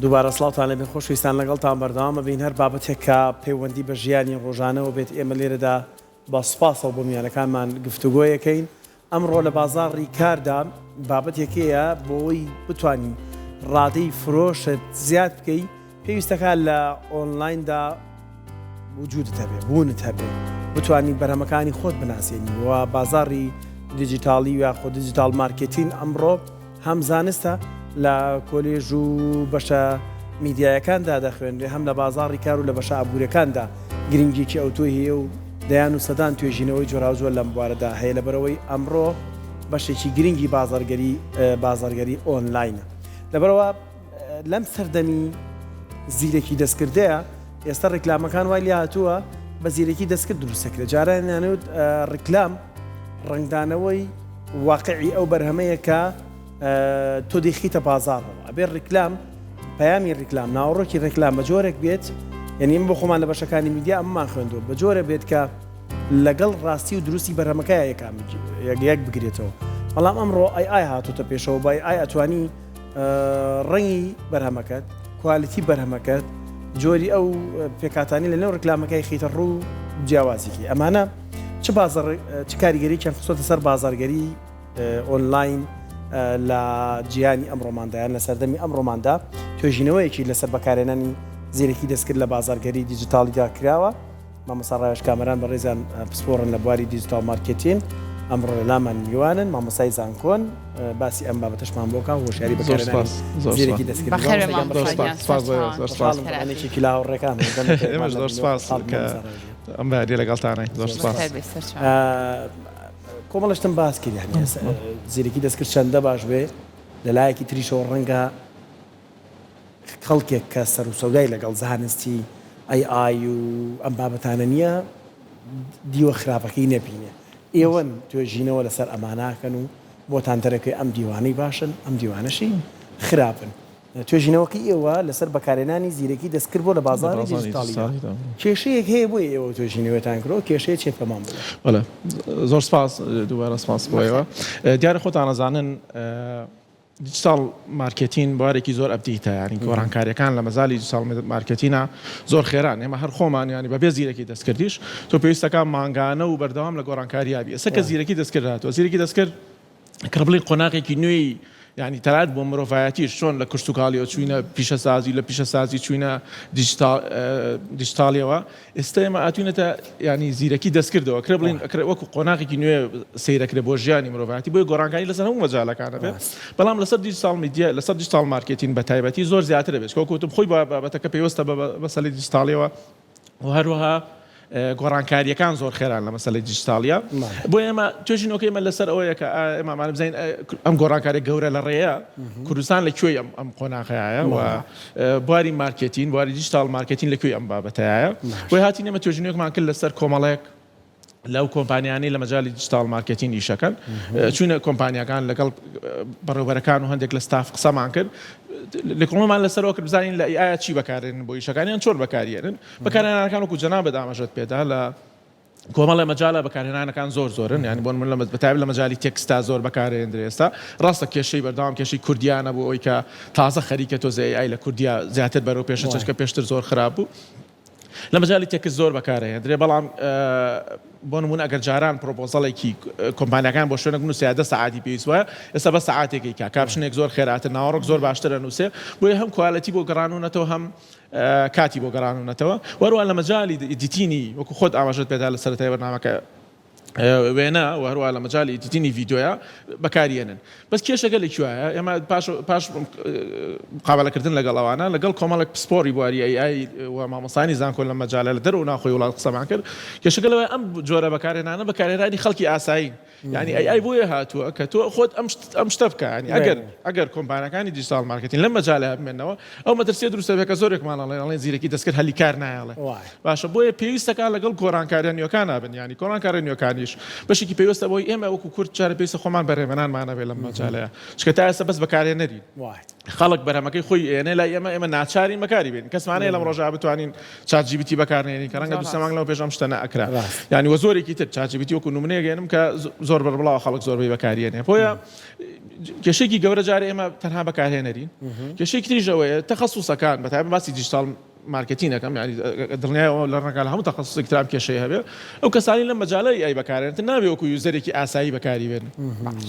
دووبارە سڵاوتان لێبێ خۆشەویستان لەگەڵتان بەردەوام ئەبین هەر بابەتێک کە پەیوەندی بە ژیانی ڕۆژانەوە بێت ئێمە لێرەدا بە سوپاسەوە بۆ میوانەکانمان گفتوگۆیەکەین ئەمڕۆ لە بازاڕی کاردا بابەتێک هەیە بۆی بتانی ڕادەی فرۆشت زیاد بکەی پێویستەکە لە ئۆنلایندا وجودت هەبێ بوونت هەبێ بتانی بەرهەمەکانی خۆت بناسێنی و بازاڕی دیجیتاڵی یاخۆ digital marketing ئەمڕۆ هەم زانستە لە کۆلێژ و بەشە میدیایەکاندا دەخوێنرێ، هەم لە بازاڕی کار و لە بەشە ئابوورەکاندا گرنگییەکی ئەوتۆی هەیە و دەیان و سەدان توێژینەوەی جۆراوجۆر لەم بوارەدا هەیە، لەبەرئەوەی ئەمڕۆ بەشێکی گرنگی بازاڕگەری بازاڕگەری ئۆنلاینە. لەبەرئەوە لەم سەردەمی زیرەکی دەستکردەیە ئێستا ڕیکلامەکان وای لێهاتووە بە زیرەکی دەستکرد دروست دەکرێت، جاران یانوت ڕیکلام ڕەنگدانەوەی واقعی ئەو بەرهەمەیە کە تۆ دەیخیتە بازاڕەوە ئەبێ ڕیکلام پەیامی ڕیکلام ناوەڕۆکی ڕێکلام بە جۆرێک بێت یعنی ئێمە بۆ خۆمان لە بەشەکانی میدیا ئەمەمان خوێندووە بە جۆرە بێت کە لەگەڵ ڕاستی و دروستی بەرهەمەکە یەکان یەک بگرێتەوە بەڵام ئەمڕۆ AI هاتوتە پێشەوە بە AI ئەتوانی ڕەنگی بەرهەمەکەت quality بەرهەمەکەت جۆری ئەو پێکاتانی لە نێو ڕیکلامەکەی خیتە ڕوو جیاوازیکی ئەمانە چ بازاڕ چ کاریگەریەکیان خستۆتە سەر بازاڕگەری ئۆنلاین لە جیهانی ئەمڕۆماندا یان لە سەردەمی ئەمڕۆماندا توێژینەوەیەکی لەسەر بەکارهێنانی زیرەکی دەستکرد لە بازاڕگەری دیجیتاڵیدا کراوە مامۆستا ڕاوێژ کامەران بەڕێزیان پسپۆڕن لە بواری digital marketing ئەمڕۆ لە لامان میوانن مامۆستای زانکۆن باسی ئەم بابەتەشمان بۆ کە هۆشیاری بەکارهێنانی زیرەکی دەستکرد یەکێکی لە هاوڕێکان ئێمەش زۆر سپاس کە ئەم بەیانیە لەگەڵتانین زۆر سپاس. کۆمەڵە شتم باس کرد یانی زیرەکی دەستکرد چەندە باش بێ لە لایەکی تریشەوە ڕەنگە خەڵکێک کە سەر و سەودای لەگەڵ زانستی AI و ئەم بابەتانە نییە دیوە خراپەکەی نەبینێ ئێوەن توێژینەوە لەسەر ئەماناکەن و بۆتان دەرەکەی ئەم دیوانەی باشن ئەم دیوانەشی خراپن توێژینەوەکەی ئێوە لەسەر بەکارهێنانی زیرەکی دەستکرد بۆ لە بازاڕی دیجیتاڵیدا کێشەیەک هەیە بۆیە ئێوە توێژینەوەتان کرد ئەو کێشەیە چیە پێمان بڵێ؟ بەڵێ زۆر سپاس دووبارە سپاس بۆ ئێوە دیارە خۆتان ئەزانن digital marketing بوارێکی زۆر update ە یانی گۆڕانکاریەکان لە مەجالی digital marketing ا زۆر خێران ئێمە هەر خۆمان یانی بەبێ زیرەکی دەستکردیش تۆ پێویستەکە مانگانە و بەردەوام لە گۆڕانکاریابی ئێستا کە زیرەکی دەستکرد هاتووە زیرەکی دەستکرد کە بڵێین قۆناغێکی نوێی یانی تەنانەت بۆ مرۆڤایەتیش چۆن لە کشتوکاڵیەوە چوینە پیشەسازی لە پیشەسازی چوینە دیجیتاڵیەوە ئێستا ئێمە ئاتوینەتە ینی زیرەکی دەستکردەوە کرێ بڵین ئەکرێ وەکو قۆناغێکی نوێ سەیرەکرێ بۆ ژیانی مرۆڤایەتی بۆیە گۆڕانکاری لەسەر هەموو مەجالەکانە بێت بەڵام لەسەر digital media لەسەر digital marketing بە تایبەتی زۆر زیاترە بێت وەکو وتم خۆی بابەتەکە پەیوەستە بە مەسەلەی دیجیتاڵیەوە و هەروەها گۆڕانکارییەکان زۆر خێران لە مەسەلەی دیجیتاڵیە بۆ ئێمە توێژینەوەکەی ئێمە لەسەر ئەوەیە کە ئێمە ئەمانە بزانین ئەم گۆڕانکاری گەورە لە ڕێیە کوردستان لە کوێی ئەم ئەم قۆناغەیە و بواری marketing بواری digital marketing لە کوێی ئەم بابەتەیە بۆی هاتین ئێمە توێژینەوەکمان کرد لەسەر کۆمەڵێک لەو کۆمپانیانەی لە مەجالی digital marketing ئیشەکەن چوینە کۆمپانیاکان لەگەڵ بەڕێوبەرەکان و هەندێک لە ستاف قسەمان کرد لێکۆڵمان لەسەرەوە کرد بزانین لە ئایا چی بەکارێنن بۆ ئیشەکانیان چۆن بەکاریێنن بەکارهێنانەکان وەکو جەنابت ئاماژەت پێدا لە کۆمەڵێ مەجالە بەکارهێنانەکان زۆر زۆرن یانی بۆ نمونە لە بەتایبەت لە مەجالی text ا زۆر بەکارهێندرێ ئێستا ڕاستە کێشەی بەردەوام کێشەی کوردیانە بۆ ئەوەی کە تازە خەریکە تۆزێ AI لە کوردیا زیاتر بەرەو پێشە چەشکە پێشتر زۆر خراپ بوو لە مەجالی text زۆر بەکارهێندرێ بەڵام بۆ نمونە ئەگەر جاران proposal ێکی کۆمپانیاکان بۆ شوێنێک بنووسێ دە سەعاتی پێویست وایە ئێستا بە سەعاتێکی کا caption ێک زۆر خێراتر ناوەڕۆک زۆر باشتر ئەنووسێ بۆیە هەم quality بۆ گەڕانونەتەوە هەم کاتی بۆ گەڕانونەتەوە وەروە لە مەجالی editing ی وەکو خۆت ئاماژەت پێدا لە سەرەتای بەرنامەکە وێنە و هەروە لە مەجالی editing ی ڤیدیۆیا بەکاریێنن بەس کێشەکە لە کوایە ئێمە پاش پاش مقابلەکردن لەگەڵ ئەوانە لەگەڵ کۆمەڵێک پسپۆری بواری AI و مامۆستانی زانکۆ لە مەجالە لە دەرەوە ناوخۆی وڵات قسەمان کرد کێشەکە لەوەیە ئەم جۆرە بەکارهێنانە بەکارهێنانی خەڵکی ئاسایی یانی AI بۆیە هاتووە کە تۆ خۆت ئەم ئەم شتە بکە یانی ئەگەر ئەگەر کۆمپانیاکانی digital marketing لەم مەجالە بمێنەوە ئەو مەترسیە دروستە بێت کە زۆرێکمان ئەڵێن ئەڵێن زیرەکی دەستکرد هەلی کار نایەڵێ باشە بۆیە پێویستەکان لەگەڵ گۆڕانکاریە نوێکان نابن یانی گۆڕانکاریە نوێکانیش. AI ش بەشێکی پەیوەستە بەوەی ئێمە وەکو کورد جارێ پێویستە خۆمان بەرهەمهێنانمان هەبێ لەم مەجالەیە چونکە تا ئێستا بەس بەکارهێنەرین. خەڵک بەرهەمەکەی خۆی ئێنێ لای ئێمە ئێمە ناچارین بەکاری بێنین کەسمان هەیە لەم ڕۆژە بتوانین ChatGPT بەکار نێنین کە ڕەنگە دوو سێ مانگ لەمەو پێش ئەم شتە نەئەکرا یانی وە زۆرێکی تر ChatGPT وەکو نمونەیەک ئێنم کە زۆر بەربڵاوە خەڵک زۆربەی بەکاریێنێ بۆیە کێشێکی گەورە جارێ ئێمە تەنها بەکارهێنەرین کێشێکی تریش ئەوەیە تەخەسوسەکان بەتایبەت باسی digital marketing ئەکەم یانی دڵنیای ئەوە لە ڕەنگە لە هەموو تەخەسوسێکی ترام کێشەی هەبێ ئەو کەسانی لەم مەجالە AI بەکارێنن نابێ وەکو user ێکی ئاسایی بەکاری بێنن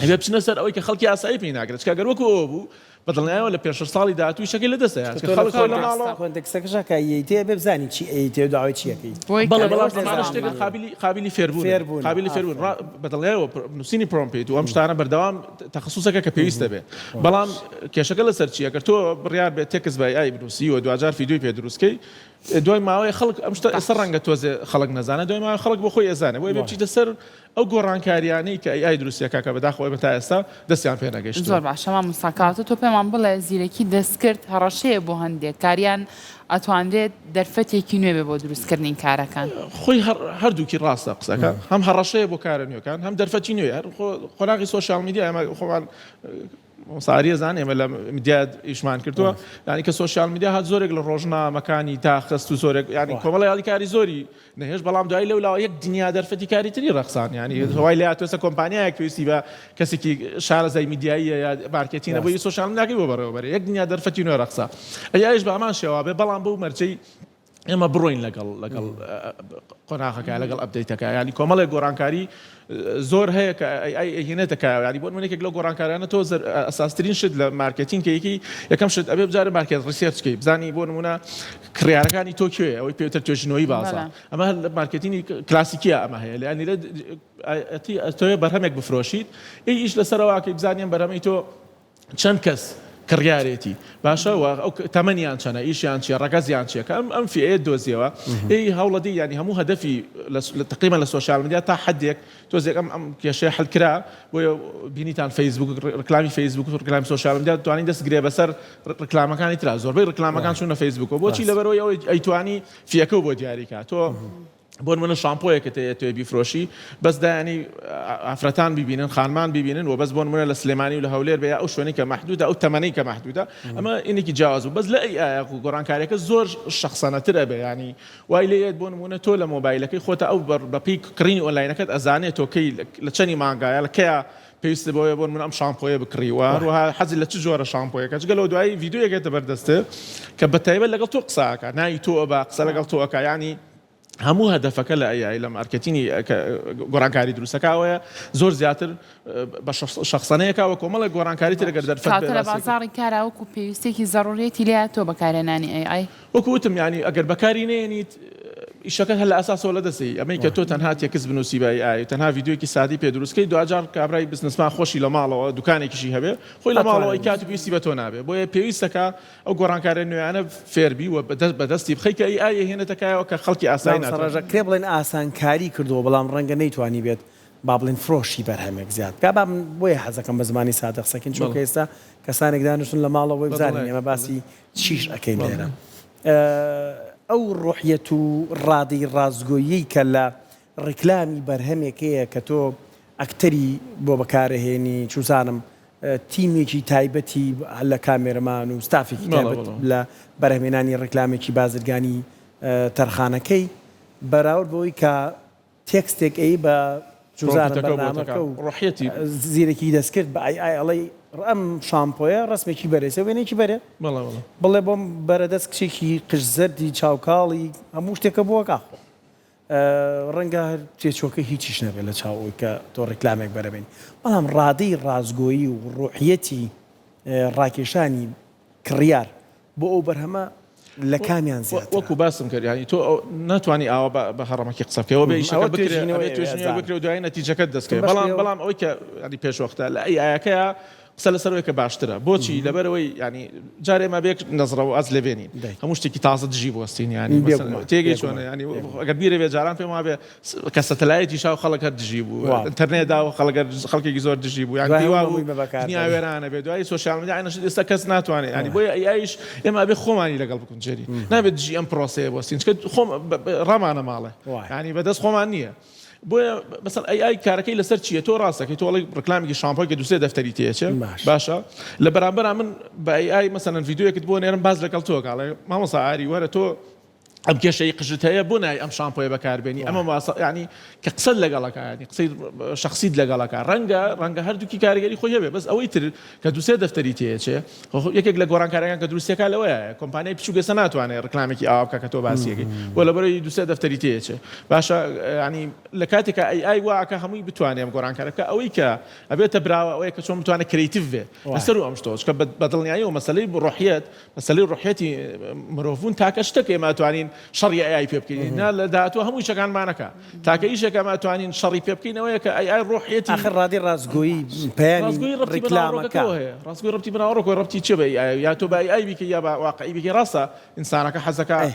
ئەبێ بچنە سەر ئەوەی کە خەڵکی ئاسایی پێی ناگرێت چونکە گەر وەکو ئەوە بوو بە دڵنیایەوە لە پێنج شەش ساڵی داهاتوو ئیشەکەی لە دەست دەیات چونکە خەڵک خۆی لە ماڵەوە context ەکەشا کە ئەیەیتێ ئەبێ بزانی چی ئەیەیتێ و داوای چی ئەکەی. بەڵێ بەڵام ئەمانە شتێکن قابیلی قابیلی فێربوونن قابیلی فێربوون بە دڵنیایەوە نووسینی prompt و ئەم شتانە بەردەوام تەخەسوسێکە کە پێویستە بێ بەڵام کێشەکە لەسەر چییە گەر تۆ بڕیار بێت تێکست بە AI بنووسی و دواجار فیدیۆی پێ دروست کەی دوای ماوەیە خەڵک ئەم شتە ئێستا ڕەنگە تۆزێ خەڵک نەزانێت دوای ماوەیە خەڵک بۆ خۆی ئەزانێ بۆیە بێ بچیتە سەر ئەو گۆڕانکاریانەی کە AI دروستی ئەکا کە بەداخەوە ئێمە تا ئێستا دەستیان پێ نەگەیشتووە. زۆر باشە مامۆستا کەواتە تۆ پێمان بڵێ زیرەکی دەستکرد هەڕەشەیە بۆ هەندێک کار یان ئەتوانرێت دەرفەتێکی نوێ بێ بۆ دروستکردنی کارەکان؟ خۆی هەردووکی ڕاستە قسەکە هەم هەڕەشەیە بۆ کارە نوێکان هەم دەرفەتی نوێیە هەر قۆناغی social media ئێمە خۆمان مامۆستا ئاری ئەزانێ ئێمە لە میدیا ئیشمان کردووە یانی کە social media هات زۆرێک لە ڕۆژنامەکانی داخست و زۆرێک یانی کۆمەڵی هالیکاری زۆری نەهێشت بەڵام دوای لەو لاوە یەک دنیا دەرفەتی کاری تری ڕەخسان یانی وای لێ هاتووە کۆمپانیایەک پێویستی بە کەسێکی شارەزای میدیاییە یا marketing ە بۆی social media کەی بۆ بەڕێوەبەرێ یەک دنیا دەرفەتی نوێ ڕەخسا AI یش بە هەمان شێوە بێ بەڵام بەو مەرجەی ئێمە بڕۆین لەگەڵ لەگەڵ قۆناغەکە لەگەڵ update ەکە ینی کۆمەڵێک گۆڕانکاری زۆر هەیە کە AI ئەهێنێتە کایەوە یانی بۆ نمونە یەکێک لەو گۆڕانکاریانە تۆ ئەساسترین شت لە marketing کە یەکی یەکەم شت ئەبێ بجارێ market research کەی بزانی بۆ نمونە کڕیارەکانی تۆ کوێ ئەوەی پێوتر توێژینەوەی بازاڕ ئەمە لە marketing ی کلاسیکیە ئەمە هەیە لە لە تۆ بەرهەمێک بفرۆشیت ئەی ئیش لەسەرەوەکەی بزانیم بەرهەمەی تۆ چەند کەس کڕیارێتی باشە و ئەو تەمەنیان چەنە ئیشیان چیە ڕەگەزیان چیە کە ئەم ئەم فئەیە دۆزیەوە ئی هەوڵەدەی یانی هەموو هەدەفی لە تقریبا لە social media تا حدێک تۆزێک ئەم ئەم کێشەیە حل کرا بۆیە بینیتان فەیسبوک ڕکلامی فەیسبوک و ڕکلامی social media توانی دەست گرێ بەسەر ڕکلامەکانی ترا زۆربەی ڕکلامەکان چوونە فەیسبوکەوە بۆچی لەبەرەوەی ئەوەی ئەیتوانی فیەکەو بۆ دیاریکا تۆ بۆ نمونە شامپۆیەکت هەیە تۆ بیفرۆشی بەس دایانی ئافرەتان بیبینن خانمان بیبینن و بەس بۆ نمونە لە سلێمانی و لە هەولێر بێ ئەو شوێنەی کە مەحدودە ئەو تەمەنەی کە مەحدودە ئەمە ئینێکی جیاواز بوو بەس لە AI ئایا گۆڕانکاریەکە زۆر شەخسانەتر ئەبێ ینی وای لێ یەت بۆ نمونە تۆ لە مۆبایلەکەی خۆتە ئەو بەپێی کڕینی ئۆنلاینەکەت ئەزانێت تۆ کەی لە چەنی مانگایە لە کەیا پێویستت بەوەیە بۆ نمونە ئەم شامپۆیە بکڕی و هەروەها حەزت لە چ جۆرە شامپۆیەکە جگە لەوە دوایی ڤیدیۆیەک یەتە بەردەستت کە بە تایبەت لەگەڵ تۆ قسە ئەکا ناوی تۆ ئەبا قسە لەگەڵ تۆ ئەکا یانی هەموو هەدەفەکە لە AI لە marketing ی کە گۆڕانکاری دروستەکە ئەوەیە زۆر زیاتر بە شەخسەنەیەکە و کۆمەڵێک گۆڕانکاری تر گەر دەرفەت کەواتە لە بازاڕی کارا وەکو پێویستێکی زەڕوریەتی لێیە تۆ بەکارهێنانی AI؟ وەکو وتم یانی ئەگەر بەکاری نەیەنیت ئیشەکەت هەر لە ئەساسەوە لە دەست دەی ئەمەی کە تۆ تەنها تێکست بنووسی بە AI تەنها ڤیدیۆیەکی سادەی پێ دروست کەی دواجار کابرای businessman خۆشی لە ماڵەوە دوکانێکیشی هەبێ خۆی لە ماڵەوە ئەیکات و پێویستی بە تۆ نابێ بۆیە پێویستەکە ئەو گۆڕانکاریە نوێیانە فێربی و بەدەستی بخەی کە AI ئەیهێنێتە کایەوە کە خەڵکی ئاسایی مامۆستا ناتوانێت. ڕێژە کرێ بڵێن ئاسانکاری کردووە بەڵام ڕەنگە نەیتوانیبێت با بڵێن فرۆشی بەرهەمێک زیاد بکا با من بۆیە حەزەکەم بە زمانی سادە قسەکەین چونکە ئێستا کەسانێک دانیشتوون لە ماڵەوە بۆی بزانین ئێمە باسی چیش ئەکەین لێرە ئەو ڕۆحیەت و ڕادەی ڕاستگۆییەی کە لە ڕیکلامی بەرهەمێک هەیە کە تۆ ئەکتەری بۆ بەکارەهێنی چوزانم تیمێکی تایبەتی لە کامێرەمان و ستافێکی تایبەت لە بەرهەمێنانی ڕیکلامێکی بازرگانی تەرخانەکەی بەراورد بەوەی کە تێکستێک ئەی بە چوزانم بەرنامەکە و زیرەکی دەستکرد بە AI ئەڵێی ئەم شامپۆیە ڕەسمێکی بەرێ سێ وێنەیەکی بەرێ بڵێ بۆم بەرە دەست کچێکی قژ زەردی چاوکاڵی هەموو شتێکە بۆ ئەکا خۆ ڕەنگە هەر تێچووەکە هیچیش نەبێت لە چاو ئەوەی کە تۆ ڕیکلامێک بەرەبێنی بەڵام ڕادەی ڕاستگۆیی و ڕوحیەتی ڕاکێشانی کڕیار بۆ ئەو بەرهەمە لە کامیان زیاترە؟ وەکو باسم کرد یانی تۆ ناتوانی ئاوا بە هەڕەمەکی قسە بکەی ئەوە بێ ئیشەکە بکرێ ئەبێ توێژینەوەیەک بکرێ و دوایی نەتیجەکەت دەست کەوێ بەڵام بەڵام ئەوەی کە یانی پێشوەختە لە AI ەکەیا قسە لەسەر ئەوەی کە باشترە بۆچی لەبەرئەوەی یانی جارێ ئێمە بێ نەزڕە و ئاز لێ بێنین هەموو شتێکی تازە دژی بوەستین یانی تێگەی چۆنە یانی ئەگەر بیرێ بێ جاران پێم وابێ کە سەتەلایتی شاو خەڵک هەر دژی بوو ئینتەرنێت دا و خەڵک خەڵکێکی زۆر دژی بوو یانی پێی وابوو دنیا وێرانە بێ دوایی social media عینە شت ئێستا کەس ناتوانێت یانی بۆیە AI یش ئێمە ئەبێ خۆمانی لەگەڵ بگونجێنین نابێت دژی ئەم پرۆسەیە بوەستین چونکە خۆم ڕامانە ماڵێ یانی بەدەست خۆمان نییە. بۆیە مەسەن AI کارەکەی لەسەر چییە تۆ ڕاستەکەی تۆ ئەڵێی ڕکلامێکی شامپۆی کە دوسێ دەفتەری تێچێ باشە لە بەرامبەرا من بە AI مەسەلەن ڤیدیۆیەکت بۆ نێرم باس لەگەڵ تۆ کاڵێ مامۆستا ئاری وەرە تۆ ئەم کێشەی قژت هەیە بۆ نای ئەم شامپۆیە بەکاربێنی ئەمە واسە ینی کە قسەت لەگەڵەکە ینی قسەی شخصیت لەگەڵەکە ڕەنگە ڕەنگە هەردووکی کاریگەری خۆی هەبێ بەس ئەوەی تر کە دوسێ دەفتەری تێچێ یەکێک لە گۆڕانکاریەکان کە دروستیەکە لەوەیە کۆمپانیای بچووک ئێستا ناتوانێت ڕکلامێکی ئاوا بکە کە تۆ باسیەکەی بۆ لەبەرەی دوسێ دەفتەری تێچێ باشە ینی لە کاتێکا AI واکە هەمووی بتوانێت ئەم گۆڕانکارە بکە ئەوەی کە ئەبێتە براوە ئەوەیە کە چۆن بتوانێت creative بێ لەسەر ئەم شتەوە چونکە بە دڵنیاییەوە مەسەلەی ڕۆحیەت مەسەلەی ڕۆحیەتی مرۆڤبوون تاکە شتە کە ئێمە ئەتوانین شەڕی AI پێ بکەین نا لە داهاتوو هەموو ئیشەکانمانەکە تاکە ئیشێک ئەمە ئەتوانین شەڕی پێ بکەین ئەوەیە کە AI ڕۆحیەتی ئاخر ڕادەی ڕاستگۆیی پەیامی ڕاستگۆیی ڕەبتی بە ڕیکلامەکە. ناوەڕۆکەکەوە هەیە ڕاستگۆیی ڕەبتی بە ناوەڕۆکەوە ڕەبتی چیە بە AI یا تۆ بە AI بیکەی یا بە واقعی بیکەی ڕاستە ئینسانەکە حەزەکا ئەی.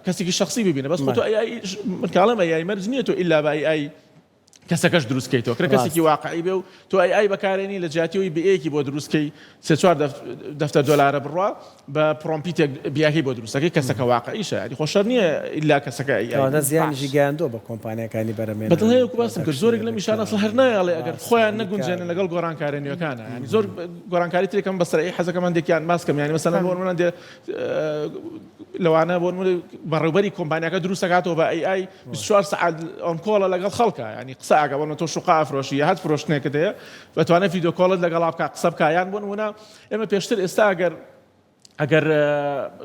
کەسێکی شەخسی ببینە بەس خۆ تۆ AI من کە ئەڵێم AI مەرج نییە تۆ ئیلا بە AI کەسەکەش دروست کەیتەوە کرا کەسێکی ڕاستە. واقعی بێ و تۆ AI بەکارێنی لە جیاتی ئەوەی بئەیەکی بۆ دروست کەی سێ چوار دەفتەر دۆلارە بڕوا بە prompt ێک بیاکەی بۆ دروست ئەکەی کەسەکە واقعیشە یانی خۆ شەرت نییە ئیلا کەسەکە AI کەواتە بێ. زیانیشی باش. گەیاندووە بە کۆمپانیاکانی بە دڵنیایی بەرهەمهێنان وەکو باسم کرد production زۆرێک لەم ئیشانە ئەسڵ هەر نایەڵێ ئەگەر ڕاستە خۆیان هەندێک نەگونجێنن کار لەگەڵ گۆڕانکاریە نوێکانە یانی زۆر گۆڕانکاری ترێکم بە سەرعی حەزەکەم هەندێکیان باس کەم یانی مەسەلەن بۆ فەرموو. نموونە هەندێ لەوانە بۆ نموونە بەڕێوبەری کۆمپانیاکە دروست ئەکاتەوە بە AI 24 سەعات on call ە لەگەڵ خەڵکا یانی قسە ئەکا بۆ نموونە تۆ شوقە ئەفرۆشی یا هەر فرۆشتنێکت هەیە بەتوانێت video call ت لەگەڵا بکا قسە بکا یان بۆ نموونە ئێمە پێشتر ئێستا ئەگەر ئەگەر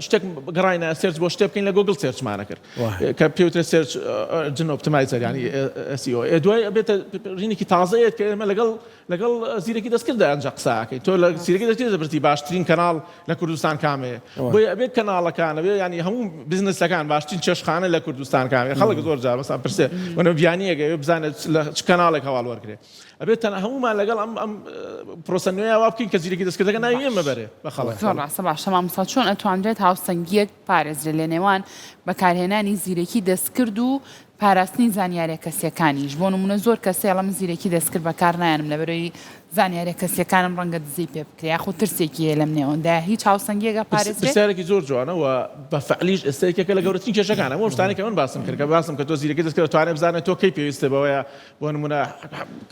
شتێک گەڕاینە search بۆ شتێ بکەین لە گوگل search مانە کرد کە پێوترێت search engine optimizer ینی SEO دوای ئەبێتە ڕینێکی تازەیەت کە ئێمە لەگەڵ لەگەڵ زیرەکی دەستکرد ئەنجا قسە ئەکەی تۆ لە زیرەکی دەستکرد دەپرسی باشترین کەناڵ لە کوردستان کامەیە بۆیە ئەبێت کەناڵەکان ئەبێ ینی هەموو بزنسەکان باشترین چێشخانە لە کوردستان کامەیە خەڵک زۆر جار مەسەلەن پرسێ وەنە بیانییەک ئەوێ بزانێت لە چ کەناڵێک هەواڵ وەرگرێ ئەبێت تەنها هەموومان لەگەڵ ئەم ئەم پرۆسە نوێیە وا بکەین کە زیرەکی دەستکردەکە ناوی ئێمە بەرێ بە خەڵک. زۆر ڕاستە باشە مامۆستا چۆن ئەتوانرێت هاوسەنگییەک پارێزرێت لە نێوان بەکارهێنانی زیرەکی دەستکرد و پاراستنی زانیاریە کەسیەکانیش بۆ نمونە زۆر کەس هەیە ئەڵێ من زیرەکی دەستکرد بەکار نایەنم لەبەرئەوەی زانیاریە کەسیەکانم ڕەنگە دزەی پێ بکرێ یاخود ترسێکی هەیە لەم نێوەندە هیچ هاوسەنگیەک ئەپارێزرێ؟ پرسیارێکی زۆر جوانە و بە فعلیش ئێستا یەکێکە لە گەورەترین کێشەکان ئەم شتانەی کە من باسم کرد کە باسم کە تۆ زیرەکی دەستکرد دەتوانێت بزانێت تۆ کەی پێویستە بەوەیە بۆ نمونە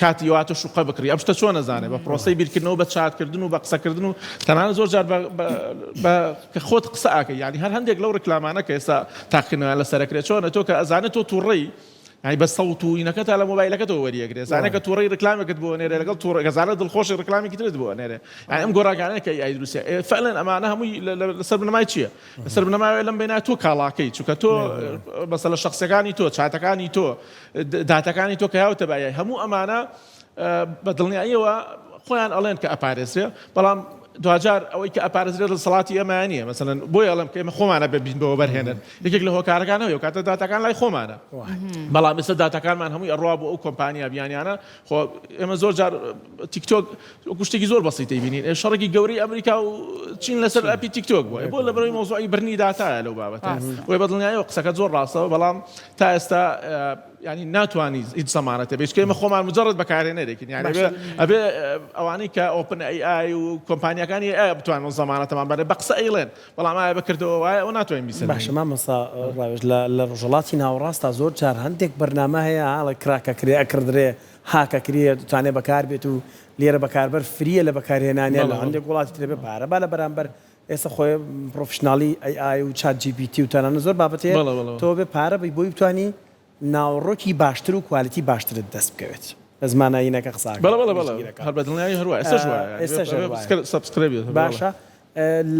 کاتی وا تۆ شوقە بکڕی ئەم شتە چۆن ئەزانێ بە پرۆسەی بیرکردنەوە بە چاتکردن و بە قسەکردن و تەنانەت زۆر جار بە کە خۆت قسە ئاکەی یانی هەر هەندێک لەو ڕیکلامانە کە ئێستا تاقیکردنەوەیان لەسەر ئەکرێت چۆنە تۆ کە ئەزانێت تۆ تووڕەی یانی بە سەوت و ئینەکەتا لە مۆبایلەکەتەوە وەریەگرێ زانێ کە تووڕەی ڕیکلامێکت بۆ ئەنێرێ لەگەڵ تووڕە کە زانێت دڵخۆشی ڕیکلامێکی ترت بۆ ئەنێرێ یانی ئەم گۆڕانکاریانە کە AI دروستیە ئێ فعلەن ئەمانە هەمووی لەسەر بنەمای چییە لەسەر بنەمای لەم بەینا تۆ کاڵاکەی چونکە تۆ مەسەلە شەخسیەکانی تۆ چاتەکانی تۆ داتاکانی تۆ کە یاوتە بە AI هەموو ئەمانە بە دڵنیاییەوە خۆیان ئەڵێن کە ئەپارێزرێ بەڵام دواجار ئەوەی کە ئەپارێزرێت دەسەڵاتی ئێمە نییە مەسەلەن بۆیە ئەڵێم کە ئێمە خۆمانە بێ بین بە وەبەرهێنەر یەکێک لە هۆکارەکان ئەوەیە کاتە داتاکان لای خۆمانە بەڵام ئێستا داتاکانمان هەمووی ئەڕوا بۆ ئەو کۆمپانیا بیانیانە خۆ ئێمە زۆر جار تیکتۆک وەکو شتێکی زۆر بەسیتەی بینین شەڕێکی گەورەی ئەمریکا و چین لەسەر ئەپی تیکتۆک بووە بۆ لە بەرەوەی مەوزوعی برنی داتایە لەو بابەتە بۆیە بە دڵنیاییەوە قسەکە زۆر ڕاستەوە بەڵام تا ئێستا یانی ناتوانی هیچ زەمانەتێ بێ چونکە ئێمە خۆمان مجرد بەکارهێنەرێکین یانی ئەبێ ئەبێ ئەوانەی کە OpenAI و کۆمپانیاکانی AI بتوانن ئەو زەمانەتەمان بەرێ بە قسە ئەیڵێن بەڵام ئایا بە کردەوە وایە ئەوە ناتوانین بیسەلمێنین. باشە مامۆستا ڕاوێژ لە لە ڕۆژهەڵاتی ناوەڕاستا زۆر جار هەندێک بەرنامە هەیە ئاڵە crack ئەکرێ ئەکڕدرێ هاک ئەکرێ دەتوانێ بەکار بێت و لێرە بەکاربەر free یە لە بەکارهێنانیان لە بەڵێ بەڵێ. هەندێک وڵاتی تر ئەبێ پارە با لە بەرامبەر ئێستا خۆی professional ی AI و ChatGPT و تەنانەت زۆر بابەت هەیە بەڵێ بەڵێ. تۆ بێ پارە بەی بۆی بتوانی ناوەڕۆکی باشتر و quality باشترت دەست بکەوێت بە زمانە هینەکە قسە ئەکەم بەڵێ بەڵێ بەڵێ گشتگیرەکە هەر بە دڵنیایی هەر وایە ئێستاش وایە یانی ئێستاش هەر وایە subscribe بەڵێ. باشە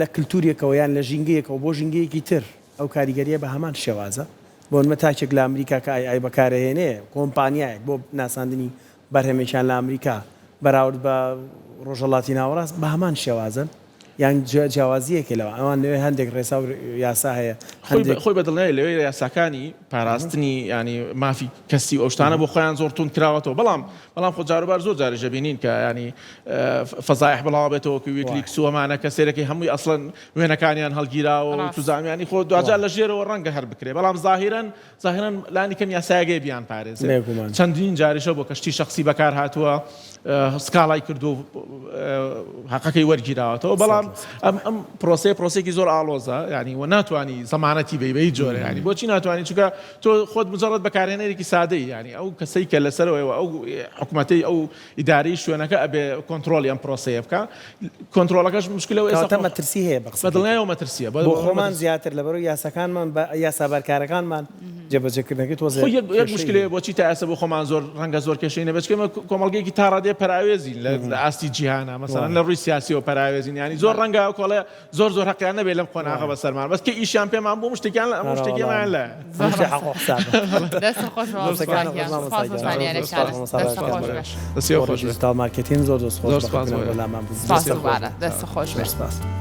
لە کلتوریەکەوە یان لە ژینگەیەکەوە بۆ ژینگەیەکی تر ئەو کاریگەریە بە هەمان شێوازە بۆ نمە تاکێک لە ئەمریکا کە AI بەکارەهێنێ کۆمپانیایەک بۆ ناساندنی بەرهەمێکیان لە ئەمریکا بەراورد بە ڕۆژهەڵاتی ناوەڕاست بە هەمان شێوازن یان جیاوازییەکە لەوان ئەوان لەوێ هەندێک ڕێسا و یاسا هەیە هەندێک. خۆی بە دڵنیایی لەوێ یاساکانی پاراستنی یانی مافی کەسی و ئەو شتانە بۆ خۆیان زۆر توند کراوەتەوە بەڵام بەڵام خۆ جاروبار زۆر جاریش دەبینین کە یانی فەزایح بڵاو بێتەوە کە ویکلیکس و ئەمانە کە سەیرەکەی هەمووی ئەسڵەن وێنەکانیان هەڵگیراوە و توزام یانی خۆ دواجار لە ژێرەوە ڕەنگە هەر بکرێ بەڵام زاهیرەن زاهیرەن لانی کەم یاسایەک هەیە بیانپارێزێت. بێگومان. چەندین جاریشە بۆ کە شتی شەخسی بەکار هاتووە. سکاڵای کردو هەقەکەی وەرگیراوەتەوە بەڵام ئەم ئەم پرۆسەیە پرۆسێکی زۆر ئاڵۆزە ینی و ناتوانانی زەمانەتی بی بە هیچ جۆرە ینی بۆچی ناتوانانی چونکە تۆ خۆت مجرد بەکارهێنەرێکی سادەی ینی ئەو کەسەی کە لەسەرەوەی ئەو حکومەتەی ئەو ئیدارەی شوێنەکە ئەبێ کۆنترۆڵی ئەم پرۆسەیە بکا کۆنترۆڵەکەش مشکلە و ئێستا مەترسی هەیە بە قسە بەدڵنیایەوە مەترسیە بۆ خۆمان زیاتر لەبەرو یاساکانمان بە یاسا بارکارەکانمان جێبەجێکردنەکەی تۆزێ خۆ یەک یەک مشکلەیە بۆچی تا ئێستا بۆ خۆمان زۆر ڕەنگە زۆر کێشەی نەبێت چونکە ئێمە کۆمەڵگەیەکی تا ڕادەیە پەراوێزین لە ئاستی جیهانا مەسەلەن لە ڕووی سیاسیەوە پەراوێزین یانی زۆر ڕەنگە ئەو کۆڵێ زۆر زۆر هەقیان نەبێت لەم قۆناغە بەسەرمان بەس کە ئیشیان پێمان بوو شتێکیان لە ئەم شتێکیان لە دەست خۆش دیجیتاڵ مارکێتین زۆر زۆر سپاس خۆش دەست خۆش.